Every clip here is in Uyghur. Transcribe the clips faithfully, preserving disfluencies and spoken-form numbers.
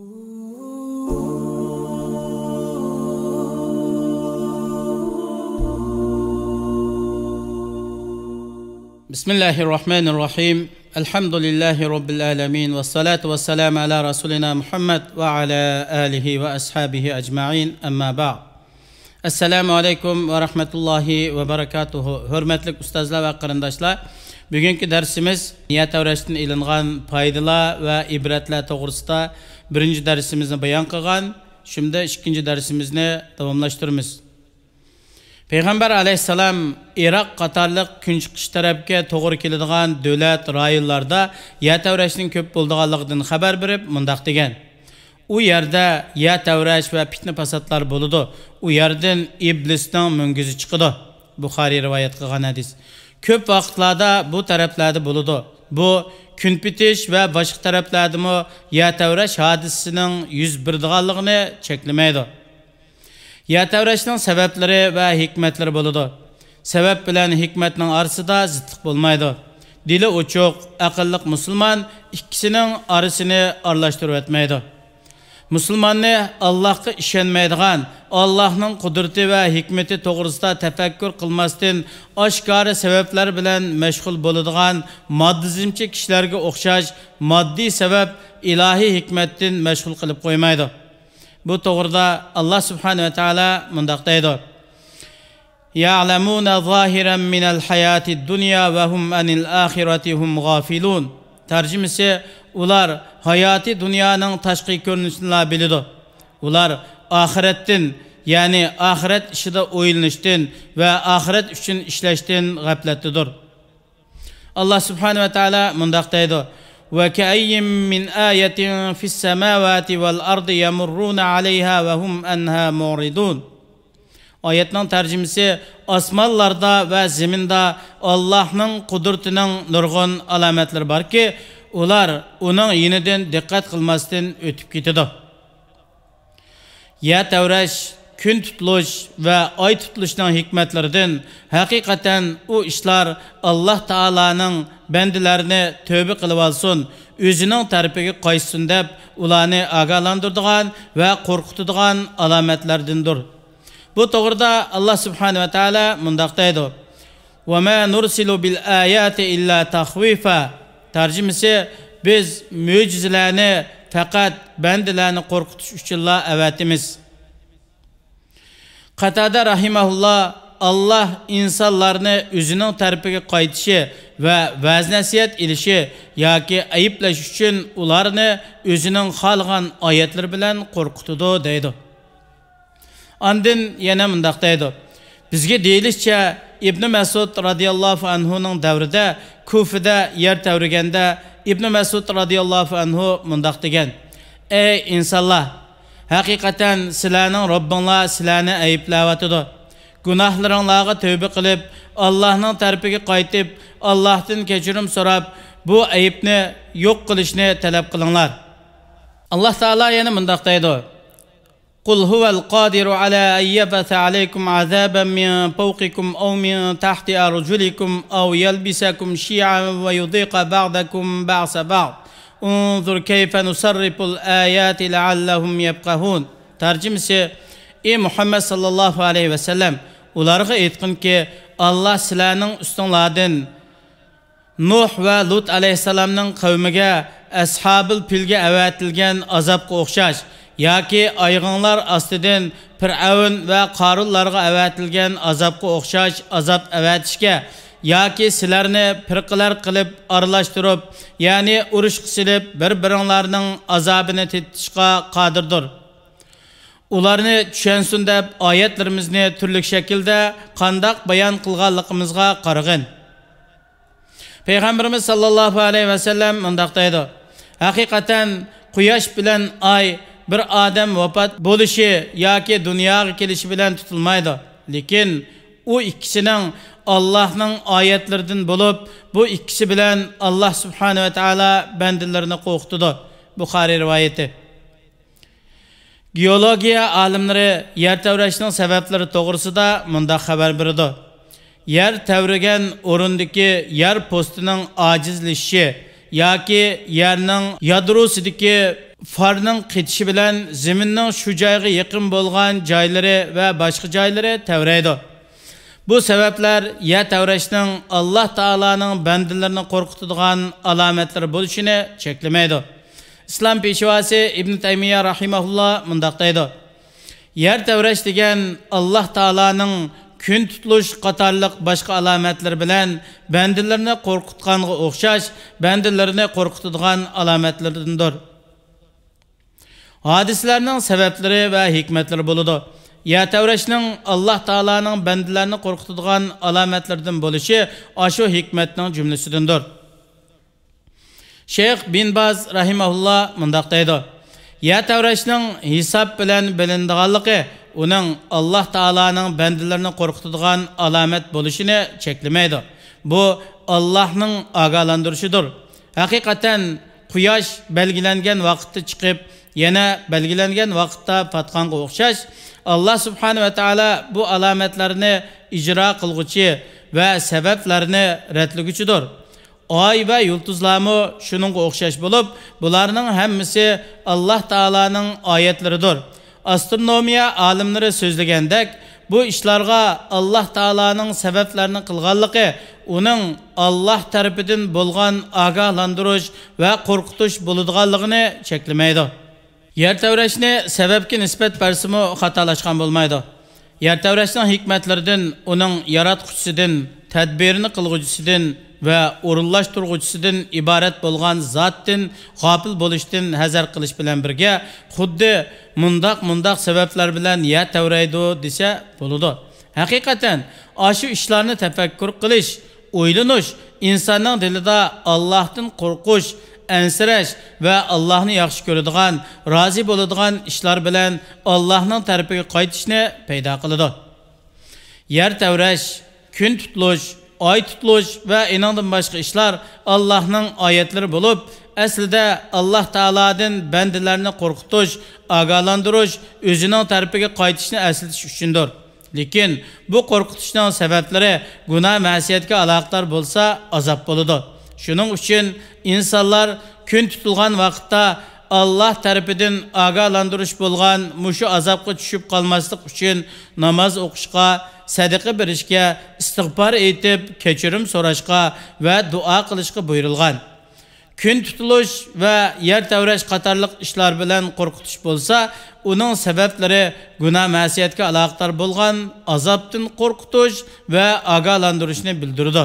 بسم الله الرحمن الرحيم. الحمد لله رب العالمين. والصلاة والسلام على رسولنا محمد وعلى آله وأصحابه أجمعين. أما بعد. ئەسسالامۇ ئەلەيكۇم ۋە رەھمەتۇللاھى ۋە بەرىكاتۇھۇ. ھۆرمەتلىك ئۇستازلار ۋە قېرىنداشلار، بۈگۈنكى دەرسىمىز يەر تەۋرەشتىن ئېلىنغان پايدىلار ۋە ئىبرەتلەر توغرىسىدا بىرىنچى دەرسىمىزنى بايان قىلغان. شۇنداق ئىككىنچى دەرسىمىزنى داۋاملاشتۇرىمىز. پەيغەمبەر ئەلەيھىسسالام ئىراق قاتارلىق كۈنچىقىش تەرەپكە توغرا كېلىدىغان دۆلەت، رايونلاردا يەر تەۋرەشنىڭ كۆپ بولىدىغانلىقىدىن خەۋەر بېرىپ، مۇنداق دېگەن: ئۇ يەردە يەر تەۋرەش ۋە پىتنە-پاساتلار بولىدۇ. ئۇ يەردىن ئىبلىسنىڭ مۈڭگۈزى چىقىدۇ. بۇخارىي رىۋايەت قىلغان ھەدىس. كۆپ ۋاقىتلاردا بۇ تەرەپلەردە بولىدۇ. بۇ كۈن پېتىش ۋە باشقا تەرەپلەردىمۇ يەر تەۋرەش ھادىسىسىنىڭ يۈز بېرىدىغانلىقىنى چەكلىمەيدۇ. يەر تەۋرەشنىڭ سەۋەبلىرى ۋە ھېكمەتلىرى بولىدۇ. سەۋەب بىلەن ھېكمەتنىڭ ئارىسىدا زىتلىق بولمايدۇ. دىلى ئوچۇق، ئەقىللىق مۇسۇلمان ئىككىسىنىڭ ئارىسىنى ئارىلاشتۇرۇۋەتمەيدۇ. مۇسۇلماننى ئاللاھقا ئىشەنمەيدىغان، ئاللاھنىڭ قۇدرىتى ۋە ھېكمىتى توغرىسىدا تەپەككۇر قىلماستىن، ئاشكارا سەۋەبلەر بىلەن مەشغۇل بولىدىغان ماددىزمچى كىشىلەرگە ئوخشاش ماددىي سەۋەب ئىلاھىي ھېكمەتتىن مەشغۇل قىلىپ قويمايدۇ. بۇ توغرىدا ئاللاھ سۇبھانەھۇ ۋە تائالا مۇنداق دەيدۇ: يعلمون ظاهرا من الحياة الدنيا وهم عن الآخرة هم غافلون. تەرجىمىسى: ئۇلار ھاياتىي دۇنيانىڭ تاشقى كۆرۈنۈشىنىلا بىلىدۇ. ئۇلار ئاخىرەتتىن، يەنى ئاخىرەت ئىشىدا ئويلىنىشتىن ۋە ئاخىرەت ئۈچۈن ئىشلەشتىن غەپلەتتىدۇر. ئاللاھ سۇبھانەھۇ ۋە تائالا مۇنداق دەيدۇ: وكأين من آية في السماوات والأرض يمرون عليها وهم عنها معرضون. ئايەتنىڭ تەرجىمىسى: ئاسمانلاردا ۋە زېمىندا ئاللاھنىڭ قۇدرىتىنىڭ نۇرغۇن ئالامەتلىرى باركى، ئۇلار ئۇنىڭ يېنىدىن دىققەت قىلماستىن ئۆتۈپ كېتىدۇ. يەر تەۋرەش، كۈن تۇتۇلۇش ۋە ئاي تۇتۇلۇشنىڭ ھېكمەتلىرىدىن، ھەقىقەتەن ئۇ ئىشلار ئاللاھ تائالانىڭ بەندىلەرنى تۆبە قىلىۋالسۇن، ئۆزىنىڭ تەرىپىگە قايتسۇن دەپ ئۇلارنى ئاگاھلاندۇرىدىغان ۋە قورقۇتىدىغان ئالامەتلەردىندۇر. بۇ توغرىدا ئاللاھ سۇبھانەھۇ ۋە تائالا مۇنداق دەيدۇ: وما نرسل بالآيات إلا تخويفا. تەرجىمىسى: بىز مۆجىزىلەرنى پەقەت بەندىلەرنى قورقۇتۇش ئۈچۈنلا ئەۋەتىمىز. قاتادە رەھىمەھۇللا: ئاللاھ ئىنسانلارنى ئۆزىنىڭ تەرىپىگە قايتىشى ۋە ۋەز-نەسىھەت ئېلىشى ياكى ئەيىبلەش ئۈچۈن ئۇلارنى ئۆزىنىڭ خالىغان ئايەتلىرى بىلەن قورقۇتىدۇ، دەيدۇ. ئاندىن يەنە مۇنداق دەيدۇ: بىزگە دېيىلىشىچە، ئىبنى مەسئۇد رازىياللاھۇ ئەنھۇنىڭ دەۋرىدە كۇفىدە يەر تەۋرىگەندە، ئىبنى مەسئۇد رازىياللاھۇ ئەنھۇ مۇنداق دېگەن: ئەي ئىنسانلار! ھەقىقەتەن سىلەرنىڭ رەببىڭلار سىلەرنى ئەيىبلەۋاتىدۇ. گۇناھلىرىڭلارغا تەۋبە قىلىپ، ئاللاھنىڭ تەرىپىگە قايتىپ، ئاللاھتىن كەچۈرۈم سوراپ، بۇ ئەيىبنى يوق قىلىشنى تەلەپ قىلىڭلار. ئاللاھ تائالا يەنە مۇنداق دەيدۇ: قل هو القادر على أن يبعث عليكم عذابا من فوقكم أو من تحت أرجلكم أو يلبسكم شيعا ويذيق بعضكم بأس بعض. انظر كيف نصرف الآيات لعلهم يفقهون. تەرجىمىسى: ئى مۇھەممەد ساللاللاھۇ ئەلەيھى ۋەسەللەم، ئۇلارغا ئېيتقىنكى، ئاللاھ سىلەرنىڭ ئۈستۈڭلاردىن نۇھ ۋە لۇت ئەلەيھىسسالامنىڭ قەۋمىگە ئەسھابىل پىلگە ئەۋەتىلگەن ئازابقا ئوخشاش ياكى ئايىغىڭلار ئاستىدىن پىرئەۋن ۋە قارۇنلارغا ئەۋەتىلگەن ئازابقا ئوخشاش ئازاب ئەۋەتىشكە ياكى سىلەرنى پىرقىلەر قىلىپ ئارىلاشتۇرۇپ، يەنى ئۇرۇشقا سېلىپ، بىر-بىرىڭلارنىڭ ئازابىنى تېتىتىشقا قادىردۇر. ئۇلارنى چۈشەنسۇن دەپ ئايەتلىرىمىزنى تۈرلۈك شەكىلدە قانداق بايان قىلغانلىقىمىزغا قارىغىن. پەيغەمبىرىمىز ساللاللاھۇ ئەلەيھى ۋەسەللەم مۇنداق دەيدۇ: ھەقىقەتەن قۇياش بىلەن ئاي بىر ئادەم ۋاپات بولۇشى ياكى دۇنياغا كېلىشى بىلەن تۇتۇلمايدۇ. لېكىن ئۇ ئىككىسىنىڭ ئاللاھنىڭ ئايەتلىرىدىن بولۇپ، بۇ ئىككىسى بىلەن ئاللاھ سۇبھانەھۇ ۋە تائالا بەندىلىرىنى قورقۇتىدۇ. بۇخارىي رىۋايىتى. گېئولوگىيە ئالىملىرى يەر تەۋرەشنىڭ سەۋەبلىرى توغرىسىدا مۇنداق خەۋەر بېرىدۇ: يەر تەۋرىگەن ئورۇندىكى يەر پوستىنىڭ ئاجىزلىشىشى ياكى يەرنىڭ يادروسىدىكى فارنىڭ قېتىشى بىلەن زېمىننىڭ شۇ جايغا يېقىن بولغان جايلىرى ۋە باشقا جايلىرى تەۋرەيدۇ. بۇ سەۋەبلەر يەر تەۋرەشنىڭ ئاللاھ تائالانىڭ بەندىلىرىنى قورقۇتىدىغان ئالامەتلىرى بولۇشىنى چەكلىمەيدۇ. ئىسلام پېشۋاسى ئىبن تەيمىيە رەھىمەھۇللا مۇنداق دەيدۇ: يەر تەۋرەش دېگەن ئاللاھ تائالانىڭ كۈن تۇتۇلۇش قاتارلىق باشقا ئالامەتلىرى بىلەن بەندىلىرىنى قورقۇتقانغا ئوخشاش، بەندىلىرىنى قورقۇتىدىغان ئالامەتلىرىدىندۇر. ھادىسىلەرنىڭ سەۋەبلىرى ۋە ھېكمەتلىرى بولىدۇ. يەر تەۋرەشنىڭ ئاللاھ تائالانىڭ بەندىلەرنى قورقۇتىدىغان ئالامەتلىرىدىن بولۇشى ئاشۇ ھېكمەتنىڭ جۈملىسىدىندۇر. شەيخ بىن باز رەھىمەھۇللا مۇنداق دەيدۇ: يەر تەۋرەشنىڭ ھېساب بىلەن بىلىنىدىغانلىقى ئۇنىڭ ئاللاھ تائالانىڭ بەندىلىرىنى قورقۇتىدىغان ئالامەت بولۇشىنى چەكلىمەيدۇ. بۇ ئاللاھنىڭ ئاگاھلاندۇرۇشىدۇر. ھەقىقەتەن، قۇياش بەلگىلەنگەن ۋاقىتتا چىقىپ، يەنە بەلگىلەنگەن ۋاقىتتا پاتقانغا ئوخشاش، ئاللاھ سۇبھانەھۇ ۋە تائالا بۇ ئالامەتلەرنى ئىجرا قىلغۇچى ۋە سەۋەبلەرنى رەتلىگۈچىدۇر. ئاي ۋە يۇلتۇزلارمۇ شۇنىڭغا ئوخشاش بولۇپ، بۇلارنىڭ ھەممىسى ئاللاھ تائالانىڭ ئايەتلىرىدۇر. ئاسترونومىيە ئالىملىرى سۆزلىگەندەك، بۇ ئىشلارغا ئاللاھ تائالانىڭ سەۋەبلەرنى قىلغانلىقى ئۇنىڭ ئاللاھ تەرىپىدىن بولغان ئاگاھلاندۇرۇش ۋە قورقۇتۇش بولىدىغانلىقىنى چەكلىمەيدۇ. يەر تەۋرەشنى سەۋەبكە نىسبەت بەرسىمۇ خاتالاشقان بولمايدۇ. يەر تەۋرەشنىڭ ھېكمەتلىرىدىن ئۇنىڭ ياراتقۇچىسىدىن، تەدبىرىنى قىلغۇچىسىدىن ۋە ئورۇنلاشتۇرغۇچىسىدىن ئىبارەت بولغان زاتتىن غاپىل بولۇشتىن ھەزەر قىلىش بىلەن بىرگە، خۇددى مۇنداق، مۇنداق سەۋەبلەر بىلەن يەر تەۋرەيدۇ دېسە بولىدۇ. ھەقىقەتەن، ئاشۇ ئىشلارنى تەپەككۇر قىلىش، ئويلىنىش ئىنساننىڭ دىلىدا ئاللاھتىن قورقۇش، ئەنسىرەش ۋە ئاللاھنى ياخشى كۆرىدىغان، رازى بولىدىغان ئىشلار بىلەن ئاللاھنىڭ تەرىپىگە قايتىشنى پەيدا قىلىدۇ. يەر تەۋرەش، كۈن تۇتۇلۇش، ئاي تۇتۇلۇش ۋە ئېنىڭدىن باشقا ئىشلار ئاللاھنىڭ ئايەتلىرى بولۇپ، ئەسلىدە ئاللاھ تائالادىن بەندىلەرنى قورقۇتۇش، ئاگاھلاندۇرۇش، ئۆزىنىڭ تەرىپىگە قايتىشنى ئەسلىتىش ئۈچۈندۇر. لېكىن بۇ قورقۇتۇشنىڭ سەۋەبلىرى گۇناھ-مەسىيەتكە ئالاقىدار بولسا، ئازاب بولىدۇ. شۇنىڭ ئۈچۈن ئىنسانلار كۈن تۇتۇلغان ۋاقىتتا ئاللاھ تەرىپىدىن ئاگاھلاندۇرۇش بولغان مۇشۇ ئازابقا چۈشۈپ قالماسلىق ئۈچۈن ناماز ئوقۇشقا، سەدىقە بېرىشكە، ئىستىغپار ئېيتىپ، كەچۈرۈم سوراشقا ۋە دۇئا قىلىشقا بۇيرۇلغان. كۈن تۇتۇلۇش ۋە يەر تەۋرەش قاتارلىق ئىشلار بىلەن قورقۇتۇش بولسا، ئۇنىڭ سەۋەبلىرى گۇناھ-مەسىيەتكە ئالاقىدار بولغان ئازابتىن قورقۇتۇش ۋە ئاگاھلاندۇرۇشنى بىلدۈرىدۇ.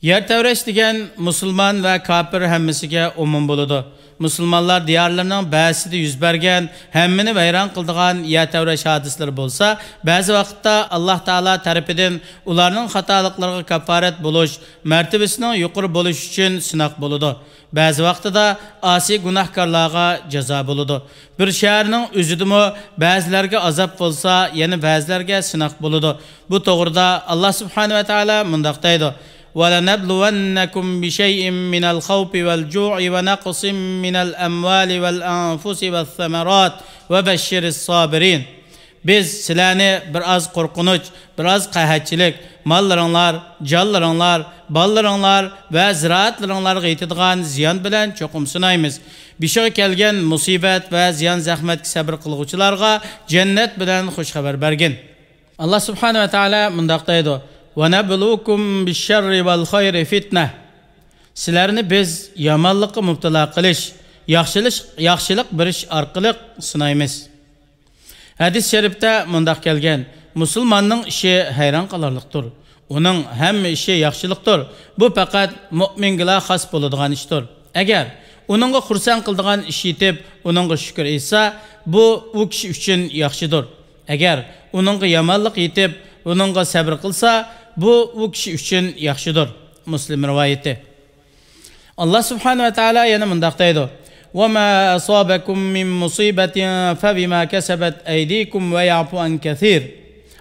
يەر تەۋرەش دېگەن مۇسۇلمان ۋە كاپىر ھەممىسىگە ئومۇم بولىدۇ. مۇسۇلمانلار دىيارلىرىنىڭ بەزىسىدە يۈز بەرگەن، ھەممىنى ۋەيران قىلىدىغان يەر تەۋرەش ھادىسىلىرى بولسا، بەزى ۋاقىتتا ئاللاھ تائالا تەرىپىدىن ئۇلارنىڭ خاتالىقلىرىغا كاپپارەت بولۇش، مەرتىۋىسىنىڭ يۇقىرى بولۇشى ئۈچۈن سىناق بولىدۇ. بەزى ۋاقتىدا ئاسىي گۇناھكارلارغا جازا بولىدۇ. بىر شەھەرنىڭ ئۆزىدىمۇ بەزىلەرگە ئازاب بولسا، يەنە بەزىلەرگە سىناق بولىدۇ. بۇ توغرىدا ئاللاھ سۇبھانەھۇ ۋە تائالا مۇنداق دەيدۇ: ولنبلونكم بشيء من الخوف والجوع ونقص من الأموال والأنفس والثمرات وبشر الصابرين. بىز سىلەرنى بىر ئاز قورقۇنچ، بىر ئاز قەھەتچىلىك، ماللىرىڭلار، جانلىرىڭلار، بالىلىرىڭلار ۋە زىرائەتلىرىڭلارغا يېتىدىغان زىيان بىلەن چوقۇم سىنايمىز. بېشىغا كەلگەن مۇسىبەت ۋە زىيان-زەخمەتكە سەبرى قىلغۇچىلارغا جەننەت بىلەن خۇش خەۋەر بەرگىن. ئاللاھ سۇبھانەھۇ ۋە تائالا مۇنداق دەيدۇ: ونبلوكم بالشر والخير فتنة. سىلەرنى بىز يامانلىققا مۇپتىلا قىلىش، ياخشىلىق، ياخشىلىق بېرىش ئارقىلىق سىنايمىز. ھەدىس شەرىپتە مۇنداق كەلگەن: مۇسۇلماننىڭ ئىشى ھەيران قالارلىقتۇر. ئۇنىڭ ھەممە ئىشى ياخشىلىقتۇر. بۇ پەقەت مۇئمىنگىلا خاس بولىدىغان ئىشتۇر. ئەگەر ئۇنىڭغا خۇرسەن قىلىدىغان ئىش يېتىپ، ئۇنىڭغا شۈكۈر ئېيتسا، بۇ ئۇ كىشى ئۈچۈن ياخشىدۇر. ئەگەر ئۇنىڭغا يامانلىق يېتىپ، ئۇنىڭغا سەبرى قىلسا، بۇ ئۇ كىشى ئۈچۈن ياخشىدۇر. مۇسلىم رىۋايىتى. ئاللاھ سۇبھانەھۇ ۋە تائالا يەنە مۇنداق دەيدۇ: وما أصابكم من مصيبة فبما كسبت أيديكم ويعفو عن كثير.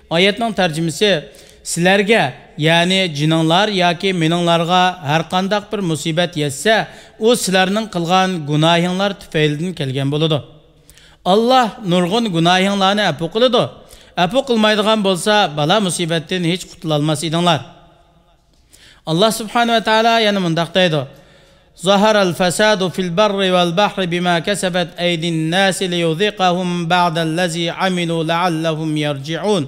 ئايەتنىڭ تەرجىمىسى: سىلەرگە، يەنى جېنىڭلار ياكى مېنىڭلارغا ھەرقانداق بىر مۇسىبەت يەتسە، ئۇ سىلەرنىڭ قىلغان گۇناھىڭلار تۈپەيلىدىن كەلگەن بولىدۇ. ئاللاھ نۇرغۇن گۇناھىڭلارنى ئەپۇ قىلىدۇ. ئەپۇ قىلمايدىغان بولسا، بالا-مۇسىبەتتىن ھېچ قۇتۇلالماس ئىدىڭلار. ئاللاھ سۇبھانەھۇ ۋە تائالا يەنە مۇنداق دەيدۇ: ظهر الفساد في البر والبحر بما كسبت أيدي الناس ليذيقهم بعض الذي عملوا لعلهم يرجعون.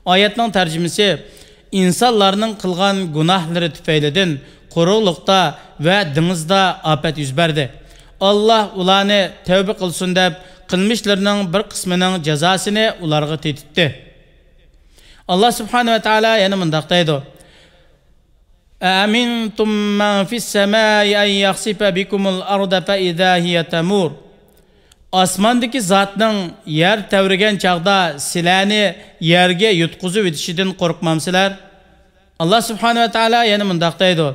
ئايەتنىڭ تەرجىمىسى: ئىنسانلارنىڭ قىلغان گۇناھلىرى تۈپەيلىدىن قۇرۇقلۇقتا ۋە دېڭىزدا ئاپەت يۈز بەردى. ئاللاھ ئۇلارنى تەۋبە قىلسۇن دەپ، قىلمىشلىرىنىڭ بىر قىسمىنىڭ جازاسىنى ئۇلارغا تېتىتتى. ئاللاھ سۇبھانەھۇ ۋە تائالا يەنە مۇنداق دەيدۇ: أأمنتم من في السماء أن يخسف بكم الأرض فإذا هي تمور. ئاسماندىكى زاتنىڭ يەر تەۋرىگەن چاغدا سىلەرنى يەرگە يۇتقۇزۇۋېتىشىدىن قورقمامسىلەر؟ ئاللاھ سۇبھانەھۇ ۋە تائالا يەنە مۇنداق دەيدۇ: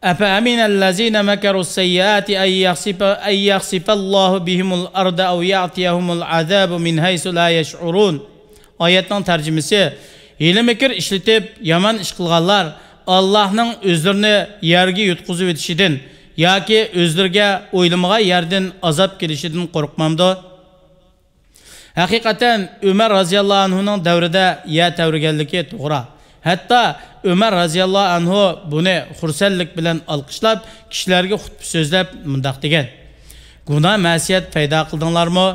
أفأمن الذين مكروا السيئات أن يخسف، أن يخسف الله بهم الأرض أو يأتيهم العذاب من حيث لا يشعرون. ئايەتنىڭ تەرجىمىسى: ھىيلە-مىكىر ئىشلىتىپ يامان ئىش قىلغانلار ئاللاھنىڭ ئۆزلىرىنى يەرگە يۇتقۇزۇۋېتىشىدىن ياكى ئۆزلىرىگە ئويلىمىغان يەردىن ئازاب كېلىشىدىن قورقمامدۇ؟ ھەقىقەتەن ئۆمەر رازىياللاھۇ ئەنھۇنىڭ دەۋرىدە يەر تەۋرىگەنلىكى توغرا. ھەتتا ئۆمەر رازىياللاھۇ ئەنھۇ بۇنى خۇرسەنلىك بىلەن ئالقىشلاپ، كىشىلەرگە خۇتبە سۆزلەپ مۇنداق دېگەن: گۇناھ-مەسىيەت پەيدا قىلدىڭلارمۇ؟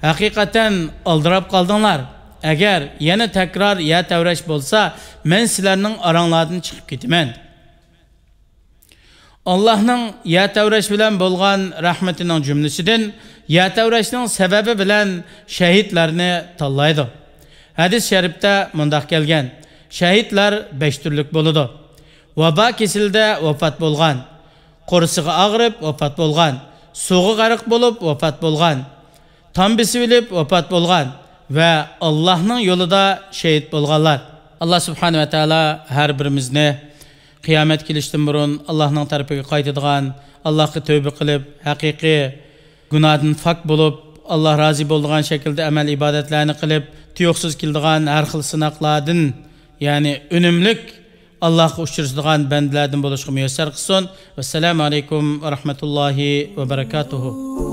ھەقىقەتەن ئالدىراپ قالدىڭلار. ئەگەر يەنە تەكرار يەر تەۋرەش بولسا، مەن سىلەرنىڭ ئاراڭلاردىن چىقىپ كېتىمەن. ئاللاھنىڭ يەر تەۋرەش بىلەن بولغان رەھمىتىنىڭ جۈملىسىدىن يەر تەۋرەشنىڭ سەۋەبى بىلەن شەھىدلەرنى تاللايدۇ. ھەدىس شەرىپتە مۇنداق كەلگەن: شەھىدلەر بەش تۈرلۈك بولىدۇ. ۋابا كېسىلىدە ۋاپات بولغان، قورسىقى ئاغرىپ ۋاپات بولغان، سۇغا غەرق بولۇپ ۋاپات بولغان، تام بېسىۋېلىپ ۋاپات بولغان ۋە ئاللاھنىڭ يولىدا شېھىت بولغانلار. ئاللاھ سۇبھانەھۇ ۋە تائالا ھەر بىرىمىزنى قىيامەت كېلىشتىن بۇرۇن ئاللاھنىڭ تەرىپىگە قايتىدىغان، ئاللاھقا تەۋبە قىلىپ، ھەقىقىي گۇناھدىن پاك بولۇپ، ئاللاھ رازى بولىدىغان شەكىلدە ئەمەل-ئىبادەتلەرنى قىلىپ، تۇيۇقسىز كېلىدىغان ھەر خىل سىناقلاردىن، يەنى ئۈنۈملۈك ئاللاھقا ئۇچرىتىدىغان بەندىلەردىن بولۇشقا مۇيەسسەر قىلسۇن. ۋەسسالامۇ ئەلەيكۇم ۋە رەھمەتۇللاھى ۋە بەرەكاتۇھۇ.